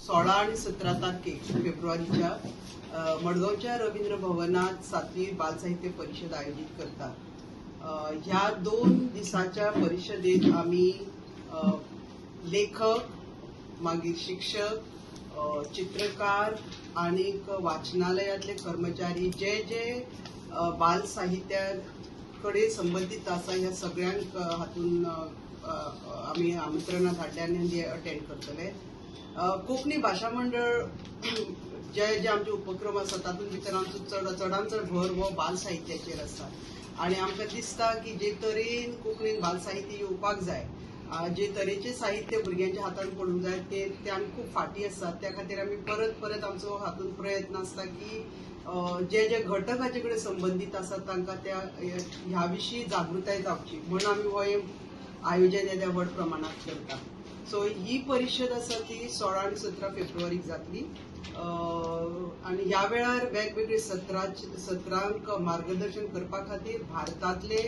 16 आनी 17 तारखेक फेब्रुवारीच्या मडगांवच्या रवींद्र भवनात 7वी बालसाहित्य परिषद आयोजीत करतात. ह्या 2 दिसाच्या परिषदेत आमी लेखक, मागीर शिक्षक, चित्रकार आनीक वाचनालयातले कर्मचारी जे जे बाल साहित्या कडेन संबंदीत आसा ह्या सगळ्यांक हातून आमी आमंत्रणां धाडल्या आनी ते अटेंड करतले. कोंकणी भाशा मंडळ जे जे आमचे उपक्रम आसा तातूंत भितर आमचो चडान चड भर हो बाल साहित्याचेर आसा आनी आमकां दिसता की जे तरेन कोंकणीन बाल साहित्य येवपाक जाय, जे तरेचे साहित्य भुरग्यांच्या हातान पडूंक जाय ते आमी खूब फाटीं आसात. त्या खातीर आमी परत परत आमचो हातूंत प्रयत्न आसता की जे जे घटक हाचे कडेन संबंदीत आसात तांकां त्या ह्या विशीं जागृताय जावची म्हणून आमी हो आयोजन येद्या व्हड प्रमाणात करता. सो ही परिशद आसा ती 16 आनी 17 फेब्रुवारीक जातली आनी ह्या वेळार वेगवेगळे सत्रांक मार्गदर्शन करपा खातीर भारतांतले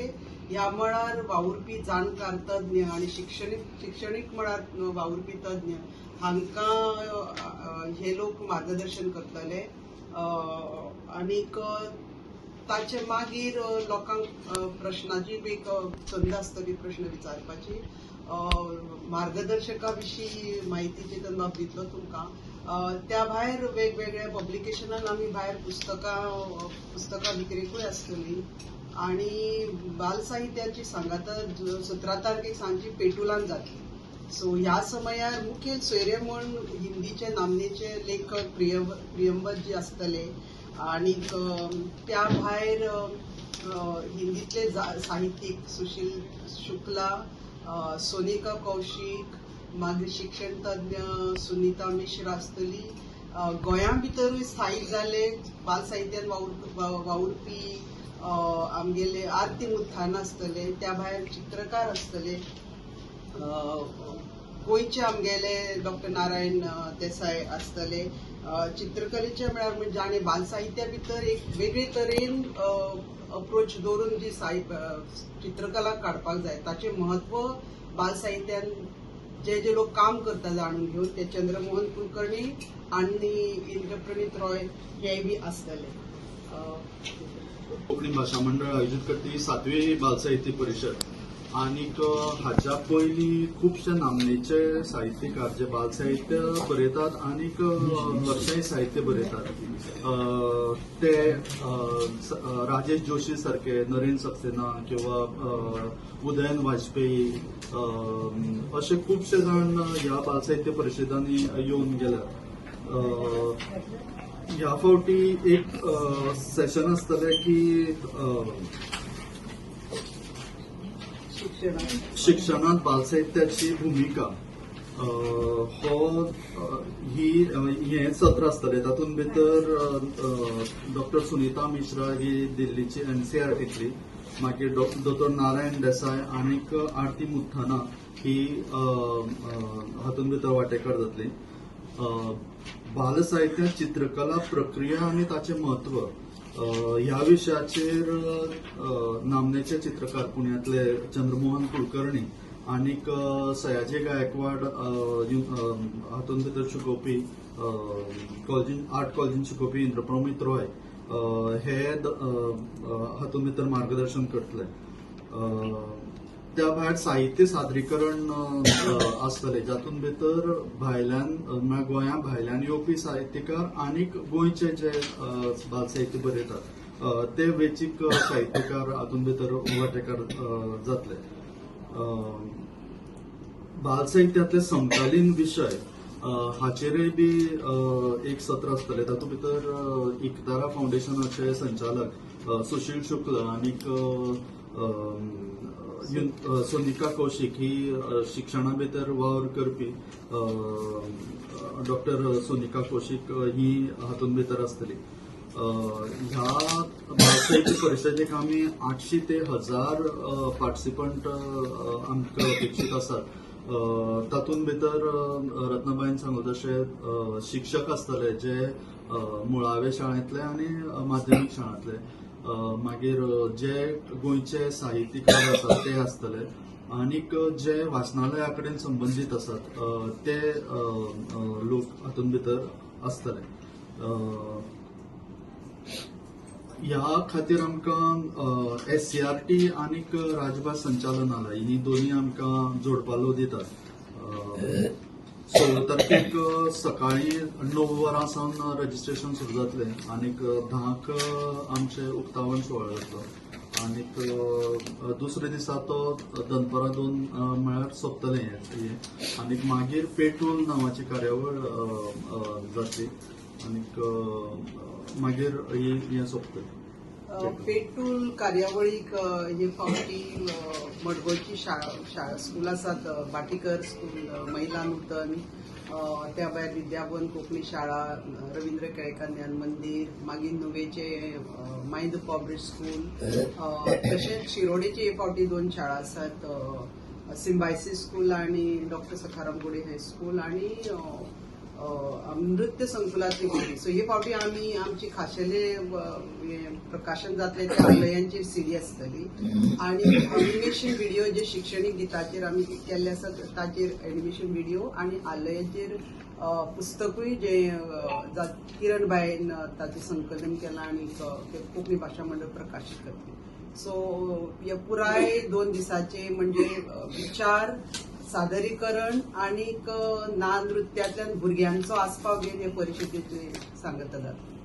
ह्या मळार वावुरपी जाणकार तज्ञ आनी शिक्षणीक मळार वावुरपी तज्ञ हांकां हे लोक मार्गदर्शन करतले. आनीक ताचे मागीर लोकांक प्रश्नाची एक संद आसतली प्रश्न विचारपाची. मार्गदर्शका विशीं म्हायती चेतन बाब दितलो तुमकां. त्या भायर वेगवेगळ्या पब्लिकेशनान आमी भायर पुस्तकां विक्रेकूय आसतली आनी बाल साहित्याची सांगाता 17 तारखेक सांजची पेटुलान जातली. सो ह्या समयार मुखेल सोयरे म्हूण हिंदीचे नामनेचे लेखक प्रियंवद जी आसतले आनीक त्या भायर हिंदीतले साहित्यीक सुशील शुक्ला, सोनिका कौशीक, मागीर शिक्षण तज्ञ सुनीता मिश्रा आसतली. गोंया भितरूय स्थायीक जाले बाल साहित्यान वावुरपी आमगेले आरती मुत्थान आसतले, त्या भायर चित्रकार आसतले, गोंयचे आमगेले डॉक्टर नारायण देसाय आसतले. चित्रकलेचे म्हळ्यार म्हणजे आनी बाल साहित्या भितर एक वेगळे तरेन अप्रोच दवरून जी चित्रकला काडपाक जाय ताचें म्हत्व बाल साहित्यान जे जे लोक काम करता जाणून घेवन ते चंद्रमोहन कुलकर्णी आनी इंद्रप्रणीत रॉय हे बी आसतले. कोंकणी भाशा मंडळ आयोजीत करता ही 7वी बालसाहित्य परिशद आनीक हाच्या पयलीं खुबशे नामनेचे साहित्यकार जे बालसाहित्य बरयतात आनीक वर्षाय साहित्य बरयतात ते राजेश जोशी सारके, नरेन सक्सेना किंवा उदयन वाजपेयी अशे खुबशे जाण ह्या बालसाहित्य परिशदांनी येवन गेल्यात. ह्या फावटी एक सेशन आसतलें की शिक्षणांत बालसाहित्याची भुमिका हो ही हें सत्र आसतलें. तातूंत भितर डॉक्टर सुनीता मिश्रा ही दिल्लीची एनसीआरटीतली, मागीर दोतोर नारायण देसाय आनीक आरती मुत्थाना ही हातूंत भितर वांटेकार जातली. बालसाहित्यांत चित्रकला प्रक्रिया आनी ताचें म्हत्व ह्या विशयाचेर नामनेचे चित्रकार पुण्यांतले चंद्रमोहन कुलकर्णी आनीक सयाजी गायकवाड हातूंत भितर शिकोवपी कॉलेजीन आर्ट कॉलेजीन शिकोवपी इंद्रप्रमीत रॉय हे हातूंत भितर मार्गदर्शन करतले. त्या भायर साहित्य सादरीकरण आसतलें जातूंत भितर भायल्यान म्हळ्यार गोंया भायल्यान येवपी साहित्यकार आनीक गोंयचे जे बालसाहित्य बरयतात ते वेंचीक साहित्यकार हातूंत भितर वांटेकार जातले. बालसाहित्यांतले समकालीन विशय हाचेरय बी एक सत्र आसतलें. तातूंत भितर इकतारा फावंडेशनाचे संचालक सुशील शुक्ल आनीक सोनिका कौशीक ही शिक्षणा भितर वावर करपी डॉक्टर सोनिका कौशीक ही हातूंत भितर आसतली. ह्या बालसाहित्य परिशदेक आमी 800 ते 1000 पार्टिसिपंट आमकां अपेक्षीत आसात. तातूंत भितर रत्नाबाईन सांगलो तशें शिक्षक आसतले जे मुळावे शाळेंतले आनी माध्यमीक शाळांतले, मागीर जे गोंयचे साहित्यकार आसात ते आसतले, आनीक जे वाचनालया कडेन संबंदीत आसात ते लोक हातूंत भितर आसतले. ह्या खातीर आमकां SCERT आनीक राजभास संचालनालय ही दोनूय आमकां जोडपालो दितात. 16 तारखेक सकाळी 9 वरां सावन रजिस्ट्रेशन सुरू जातलें आनीक 10क आमचें उक्तावण सुवाळो जातलो आनीक दुसऱ्या दिसा तो दनपरां 2 म्हळ्यार सोंपतलें हें. आनीक मागीर पेटूल नांवाची कार्यावळ जातली आनीक मागीर हें सोंपतलें. पेटूल कार्यावळीक हे फावटी मडगांवची शाळा स्कूल आसात, भाटीकर स्कूल, महिला नूतन, त्या भायर विद्याभवन कोंकणी शाळा, रवींद्र केळेकार ज्ञान मंदीर, मागीर नुवेचे मायंद पब्लिक स्कूल, तशेंच शिरोडेची हे फावटी 2 शाळा आसात, सिम्बायसीस स्कूल आनी डॉक्टर सखाराम गोडे हायस्कूल आनी नृत्य संकुलातली भुरगीं. सो हे फावटी आमी आमची खाशेले प्रकाशन जातले ते आलयांची सीडी आसतली आनी एनिमेशन व्हिडिओ जे शिक्षणीक गिताचेर आमी केल्ले आसा ताचेर एनिमेशन व्हिडिओ आनी आलयाचेर पुस्तकूय जे किरण बायन ताचें संकलन केलां आनी कोंकणी भाशा मंडळ प्रकाशीत करतलें. सो हे पुराय 2 दिसाचे म्हणजे विचार सादरीकरण आनीक ना नृत्यांतल्यान भुरग्यांचो आस्पाव घेवन हे परिशदेचे सांगता जाता.